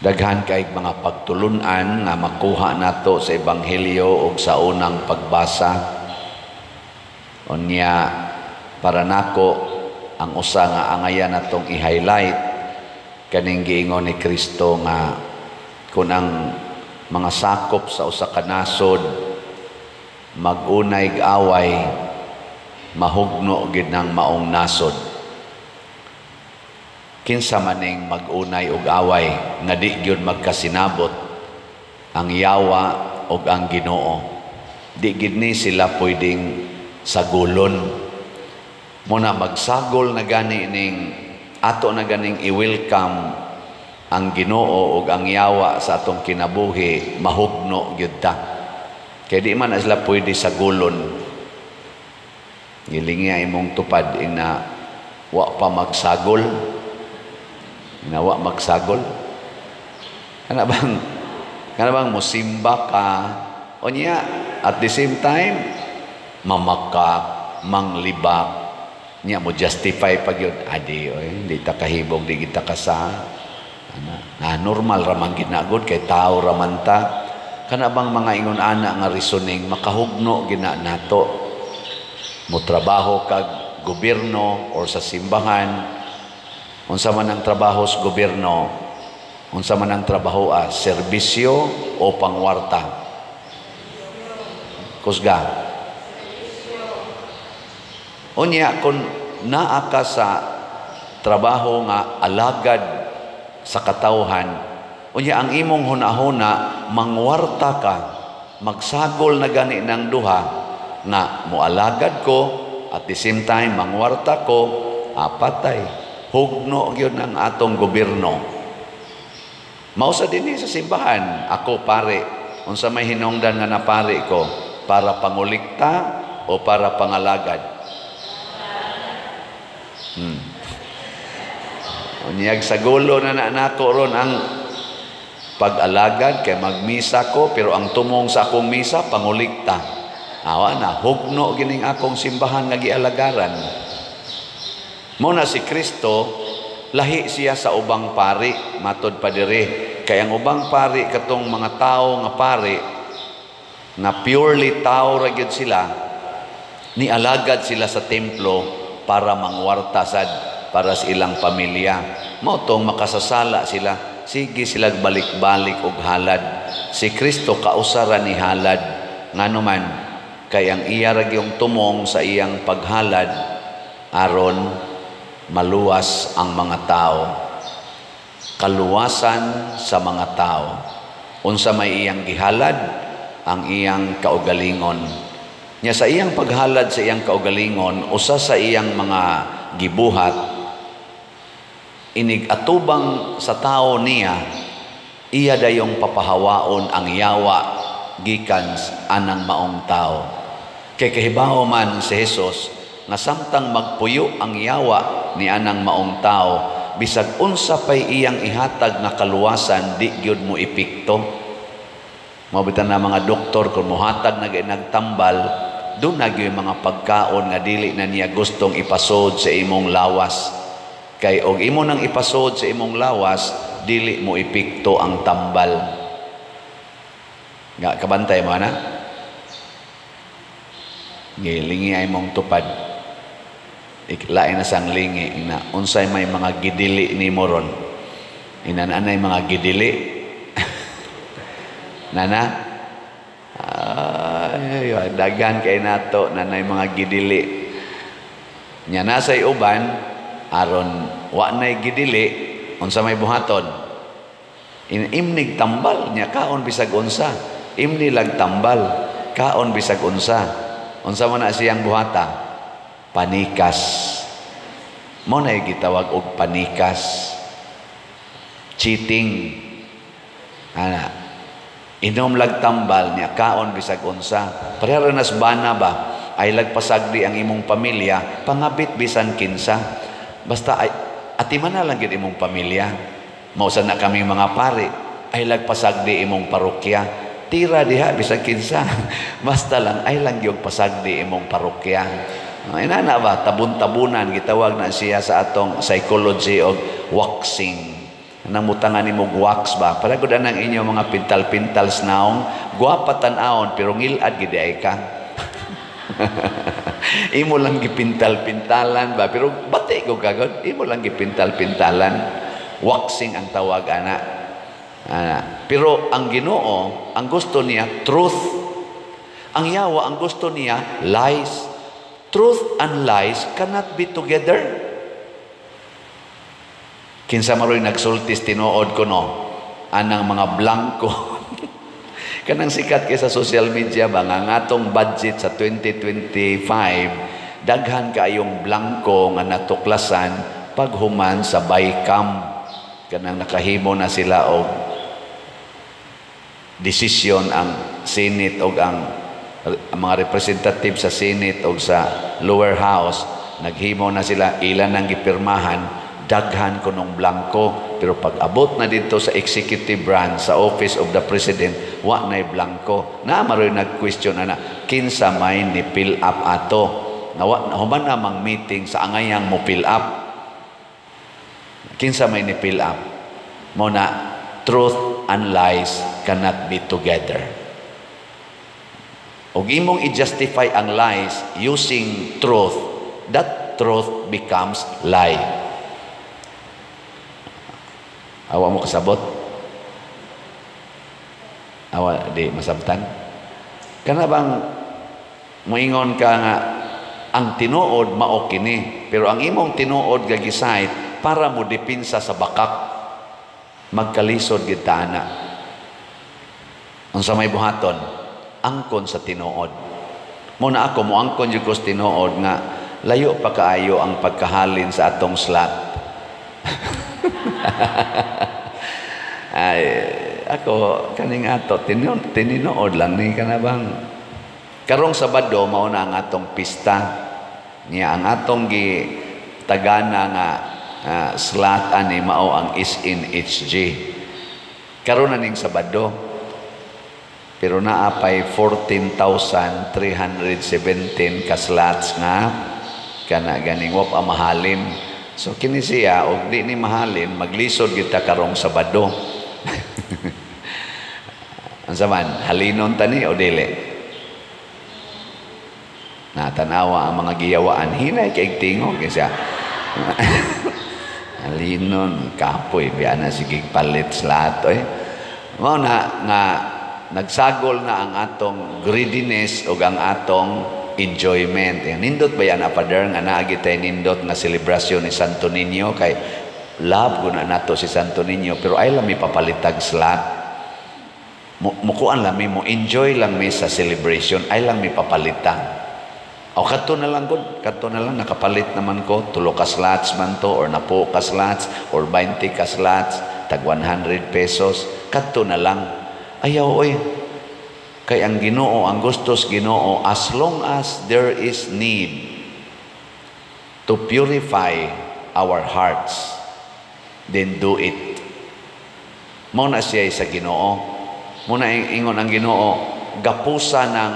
Daghan kay mga pagtulunan nga makuha nato sa ebanghelyo ug sa unang pagbasa. Unya, para nako, ang usa nga angayan natong i-highlight, kaning giingon ni Kristo nga kung ang mga sakop sa usa ka nasod mag-unay away, mahugno gid ng maong nasod. Kinsa maning mag-unay og away nga di gyud magkasinabot? Ang yawa og ang Ginoo. Di gid ni sila pwedeng sagulon. Muna magsagol na gani ning ato na ganing i-welcome ang Ginoo ug ang yawa sa atong kinabuhi, mahugno gyud ta. Kay di man na sila pwede sagulon. Gilingi imong tupad ina, wa pa magsagol. Ina, wa magsagol. Kana bang musimba ka unya at the same time mamakak, manglibak, nya mo justify pag yun, adi oy, di ta kahibong, di kita kasa ana, na normal ra man ginagod kay tao ra man ta. Kana bang mga ingon ana nga reasoning, makahugno gina nato. Mo trabaho kag gobyerno or sa simbahan, unsa man ang trabaho sa gobyerno? Unsa man ang trabaho, ah, serbisyo o pangwarta? Kusga. Unya kung naa ka sa trabaho nga alagad sa katawhan, unya ang imong hunahuna mangwarta ka, magsagol na gani ng duha nga moalagad ko, at the same time mangwarta ko, patay. Hugno gyud ang atong gobyerno. Mao sa dinhi sa simbahan, ako pare, unsa may hinungdan nga napari ko, para pangulikta o para pangalagad? Unyag sa gulo na na nako ron ang pag-alagad kay magmisa ko, pero ang tumong sa akong misa pangulikta. Awa na, hugno gining akong simbahan nga gialagaran. Mo na si Kristo, lahi siya sa ubang pari, matod pa diri. Kay ang ubang pari, katong mga tao nga pari nga purely tao ra gyud sila, nialagad sila sa templo para mangwarta sad para sa ilang pamilya. Mao tong makasasala sila, sige sila balik-balik og halad. Si Kristo kausa ra ni halad. Ngano man? Kay ang iya ra gyung tumong sa iyang paghalad aron maluwas ang mga tao. Kaluwasan sa mga tao. Unsa may iyang gihalad? Ang iyang kaugalingon. Nya sa iyang paghalad sa iyang kaugalingon, usa sa iyang mga gibuhat, inig atubang sa tao niya, iya dayong papahawaon ang yawa gikan anang maong tao. Kay kahibawo man si Jesus nga samtang magpuyo ang yawa ni anang maong tao, bisag unsa pay iyang ihatag nga kaluwasan, di gyud mo epekto. Mao bitan na mga doktor, kung mohatag na nagtambal, doon na gyud mga pagkaon nga dili na niya gustong ipasod sa imong lawas. Kay og imo nang ipasod sa imong lawas, dili mo epekto ang tambal. Nga kabantay mo na? Gilingi ay mong tupad. Lain na sang lingi na unsay may mga gidili ni moron. Inananay mga gidili. Nana? Ay, dagan kay nato nanay mga gidili. Nya nasay uban aron wa nay gidili, unsa may buhaton? Imnig tambal nya kaon bisag unsa. Imni lag tambal, kaon bisag unsa. Unsa man na siyang buhata? Panikas. Mo na gitawag og panikas. Cheating. Ana. Inom lag tambal niya kaon bisag unsa. Pareha ra nas bana ba? Ay lagpasagdi ang imong pamilya, pangabit bisan kinsa. Basta ay atiman na lang gyud imong pamilya. Mao na kami mga pari, ay lagpasagdi imong parokya. Tira diha bisan kinsa. Basta lang ay lang gyud pasagdi imong parokya. Inana ba, tabun-tabunan gitawag na siya sa atong psychology og waxing. Nang mutangan nimo wax ba? Para gud anang inyo mga pintal-pintal sa naong, gwapa tan-awon pero ngilad gid ay ka. Imo lang gipintal-pintalan ba, pero bati ko kagod, imo lang gipintal-pintalan. Waxing ang tawag ana. Ana. Pero ang Ginoo, ang gusto niya truth. Ang yawa, ang gusto niya lies. Truth and lies cannot be together. Kinsa maroy nagsultis tinuod ko, no? Anang mga blanco. Kanang sikat kay sa social media ba nga ngatong budget sa 2025, daghan kaayong blanco nga natuklasan paghuman sa BICAM, kanang nakahimo na sila og desisyon ang Senate og ang mga representative sa Senate og sa lower house. Naghimo na sila, ilan ang gipirmahan, daghan kunong blanco. Pero pag abot na dito sa executive branch, sa Office of the President, wa na'y blanco na. Maroy nag-question ana, kinsa may ni fill up ato na human namang meeting sa angayang mo fill up? Kinsa may ni fill up mo na? Truth and lies cannot be together. Og imong i-justify ang lies using truth, that truth becomes lie. Awa mo kasabot? Awa, di masabtan? Kana bang moingon ka nga ang tinuod mao kini, pero ang imong tinuod ga-gisayt para mo depensa sa bakak, magkalisod gid ta ana. Unsa may buhaton? Angkon sa tinuod. Mo na ako moangkon jud ko sa tinuod nga layo pa kaayo ang pagkahalin sa atong slot. Ay, ako kaning ato tininood lang ni. Kana bang karong Sabado mao na ang atong pista niya, ang atong gi tagana nga slot ani mao ang SNHG karon na ning Sabado, pero naa pay 14,317 ka slots nga kana ganing wa pa mahalin. So kini siya, og di ni mahalin, maglisod kita karong Sabado. Unsa man, halinon tani o dili? Natanawa ang mga giyawaan, hinay kay tingog siya. Halinon, kapoy, biya na sige palit slot oy. Mao na nga nagsagol na ang atong greediness o ang atong enjoyment. Yan, nindot ba yan, Father, nga naagi tayo nindot nga selebrasyon ni Santo Niño, kay love guna nato si Santo Niño, pero ay lang mi papalitag slot. Mukuan lang mi, mo enjoy lang mi sa celebration, ay lang mi papalitan. O kadto na lang gud, kadto na lang, nakapalit naman ko, tulo ka slots man to, or napo ka slots, or 20 ka slots, tag 100 pesos, kadto na lang. Ayaw oy. Kay ang Ginoo, ang gustos Ginoo, as long as there is need to purify our hearts, then do it. Mao na siya sa Ginoo. Mao na ingon ang Ginoo, gapusa ng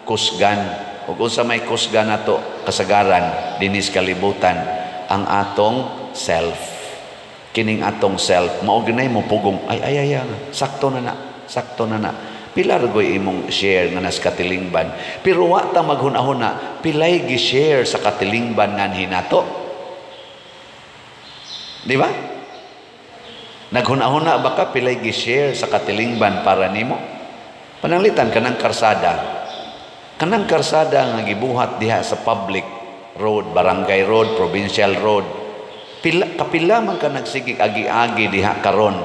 kusgan. Ug unsa may kusgan nato kasagaran dinis kalibutan, ang atong self. Kining atong self mao ginay mo pugong, ay ay ay, sakto na na, sakto na na. Pila ra goy imong share nga nas katilingban, pero wa ta maghuna-huna pilay gi-share sa katilingban nganhi nato. Di ba? Naghuna-huna ba ka pilay gi-share sa katilingban para nimo? Pananglitan kanang karsada. Kanang karsada nga gibuhat diha sa public road, barangay road, provincial road. Pila, kapila man ka nagsigig agi-agi diha karon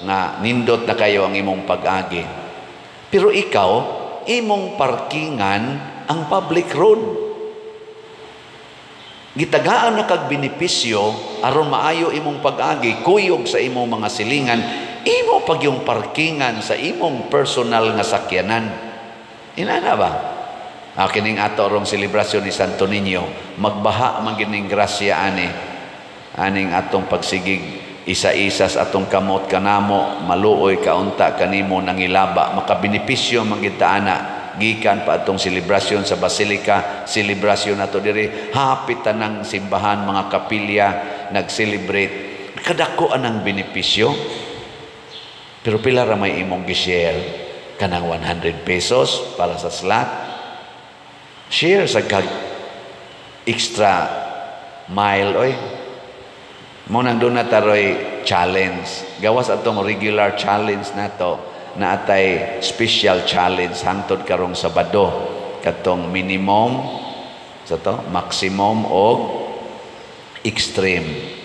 nga nindot na kayo ang imong pag-agi. Pero ikaw, imong parkingan ang public road. Gitagaan na kag benepisyo aron maayo imong pag-agi, kuyog sa imong mga silingan, imo pag yung parkingan sa imong personal nga sakyanan. Inana ba? Kining ato rong selebrasyon ni Santo Niño, magbaha man gining grasya ani aning atong pagsigig isa-isa sa atong kamot kanamo, maluoy kaunta kanimo nangilaba, makabenepisyo man gid ta ana gikan pa atong selebrasyon sa basilika, selebrasyon nato diri, hapit tanang simbahan, mga kapilya nag-celebrate. Kadako anang benepisyo. Pero pila ra may imong gi-share? Kanang 100 pesos para sa slot. Share sa kag extra mile oy. Mao nang duna taroy challenge. Gawas atong regular challenge nato, na atay special challenge hangtod karong Sabado, katong minimum sa to, maximum og extreme.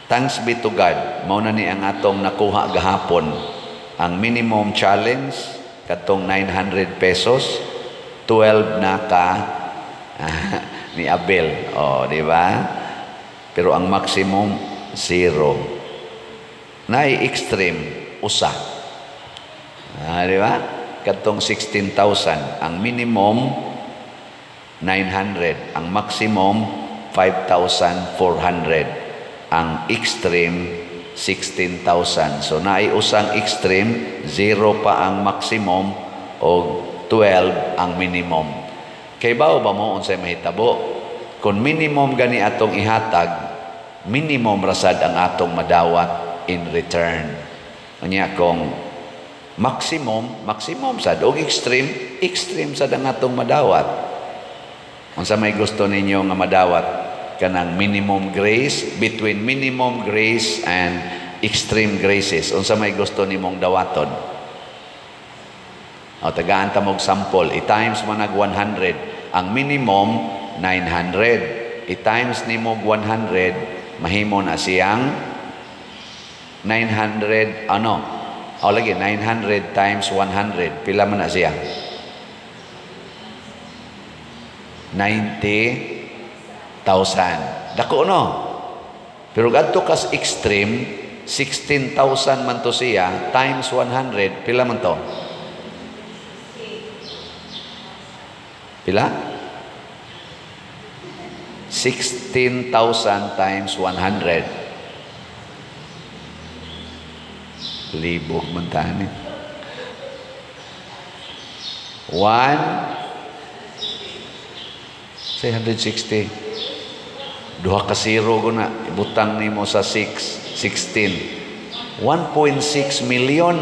Thanks be to God, mao na ni ang atong nakuha gahapon. Ang minimum challenge katong 900 pesos, 12 na ka ni Abel. Oh, di ba? Pero ang maximum, zero. Naay extreme, usa. Ah, di ba? Katong 16,000, ang minimum 900, ang maximum 5,400. Ang extreme 16,000. So naay usang extreme, zero pa ang maximum o 12 ang minimum. Kay bao ba mo unsay mahitabo? Kung minimum gani atong ihatag, minimum rasad ang atong madawat in return. Unya kung maximum, maximum sad, og extreme, extreme sad ang atong madawat. Unsa may gusto ninyo nga madawat? Kanang minimum grace, between minimum grace and extreme graces, unsa may gusto nimong dawaton? O tagaan ta mog sample, i-times mo nag 100, ang minimum 900. I-times nimo 100, mahimo na siyang 900, ano? O lagi, 900 times 100, pila man na siya? 90,000. Dako no? Pero gadto kas extreme, 16,000 man to siya, times 100, pila man to? Pila? 16,000 times 100. Libog man tani. 1 660. Duha ka zero ko na. Ibutang nimo sa 6, 16. 1.6 million.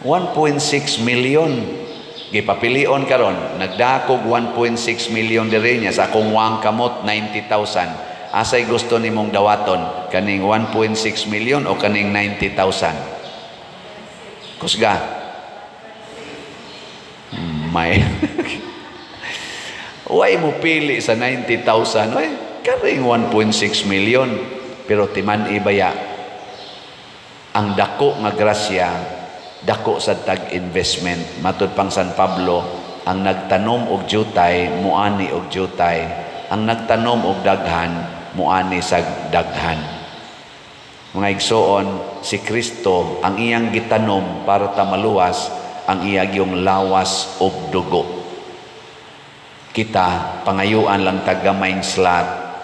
1.6 million. Gipapilion karon, nagdakog 1.6 million diri niya sa akong wang kamot 90,000. Asay gusto nimong dawaton, kaning 1.6 million o kaning 90,000? Kusga. May way mo pili sa 90,000, oy, karing 1.6 million. Pero timan ibaya ang dako nga grasya, dako sa tag-investment. Matud pang San Pablo, ang nagtanom og jutay, muani og jutay. Ang nagtanom og daghan, muani sa daghan. Mga igsoon, si Kristo, ang iyang gitanom para ta maluwas, ang iyang yung lawas og dugo. Kita, pangayuan lang tagamayng slot,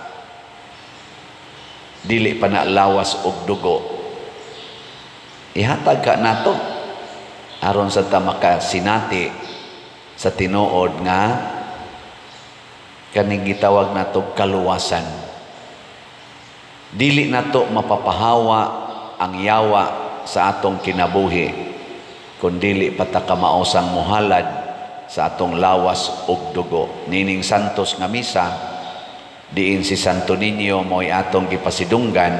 dili pa na lawas og dugo. Ihatag ka nato aron sa ta makasinati sa tinuod nga kaning gitawag nato kaluwasan. Dili nato mapapahawa ang yawa sa atong kinabuhi kun dili pa ta kamaosang mohalad sa atong lawas ug dugo. Nining Santos nga misa, diin si Santo Niño mo'y atong gipasidunggan,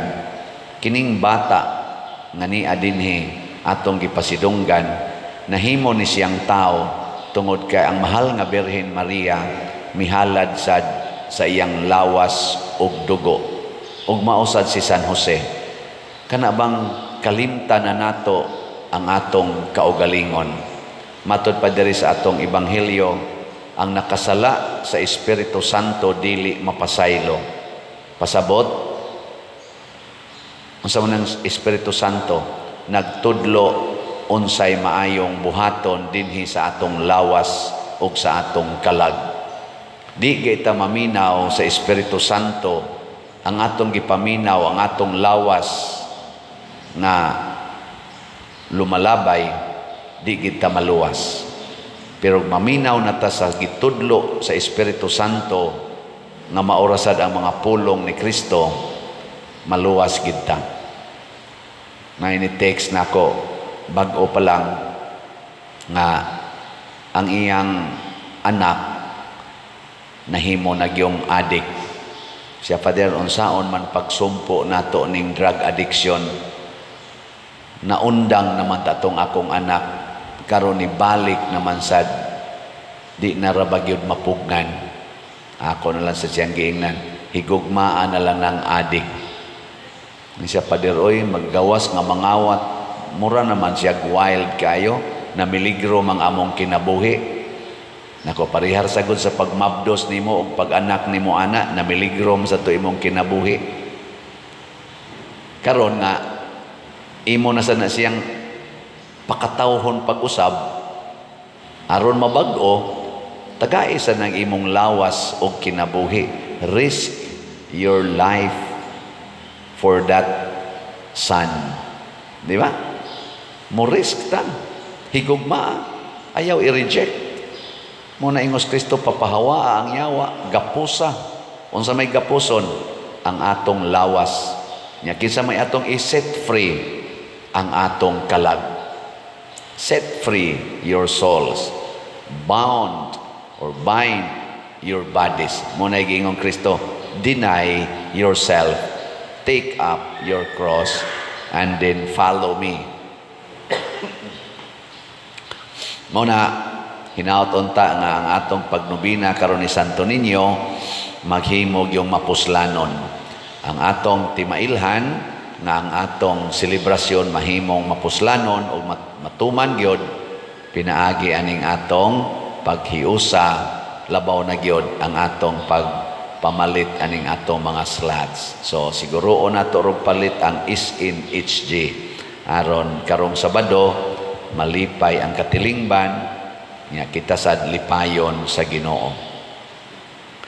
kining bata nga niya dinhi atong gipasidunggan, nahimo ni siyang tao tungod kay ang mahal nga Birhen Maria mihalad sad sa iyang lawas ug dugo. Ug mausad si San Jose. Kana bang kalimtan na nato ang atong kaugalingon? Matud pa diri sa atong ebanghelyo, ang nakasala sa Espiritu Santo dili mapasaylo. Pasabot, unsa man ang Espiritu Santo? Nagtudlo unsay maayong buhaton dinhi sa atong lawas ug sa atong kalag. Di kita maminaw sa Espiritu Santo ang atong gipaminaw, ang atong lawas nga lumalabay, di kita maluwas. Pero maminaw na ta sa gitudlo sa Espiritu Santo nga maorasad ang mga pulong ni Kristo, maluwas kita. May ni text nako bag-o pa lang nga ang iyang anak nahimo na gyung addict. Siya, "Father, unsaon man pagsumpo nato ning drug addiction? Naundang naman tatong akong anak, karon ni balik naman sad, di na ra ba gyud mapugnan?" Ako na lang sa siyang giingnan, "Higugmaan na lang ng addict." Ni siya, "Father, oy, maggawas nga mangawat, mura naman siya wild kayo, na miligro mang among kinabuhi." Nako, parehar sagod sa pagmabdos nimo og pag-anak nimo ana, na miligro sa to imong kinabuhi. Karon nga imo na sa na siyang pakatawhon pag-usab aron mabag-o, tagai sa nang imong lawas og kinabuhi. Risk your life for that son. Di ba? Mo risk ta. Higugma, ayaw i-reject. Mo na ingos Kristo, papahawa ang yawa, gapusa. Unsa may gapuson? Ang atong lawas. Nya kinsa may atong i-set free? Ang atong kalag. Set free your souls. Bound or bind your bodies. Mo na giingong Kristo, "Deny yourself, take up your cross, and then follow me." Mo na hinaut unta nga ang atong pagnobina karon ni Santo Niño maghimog yung mapuslanon. Ang atong timailhan nga ang atong selebrasyon mahimong mapuslanon o matuman gyud pinaagi aning atong paghiusa, labaw na gyud ang atong pagpamalit aning atong mga slots. So siguro nato rog palit ang SNHG aron karong Sabado malipay ang katilingban nga kita sad lipayon sa Ginoo.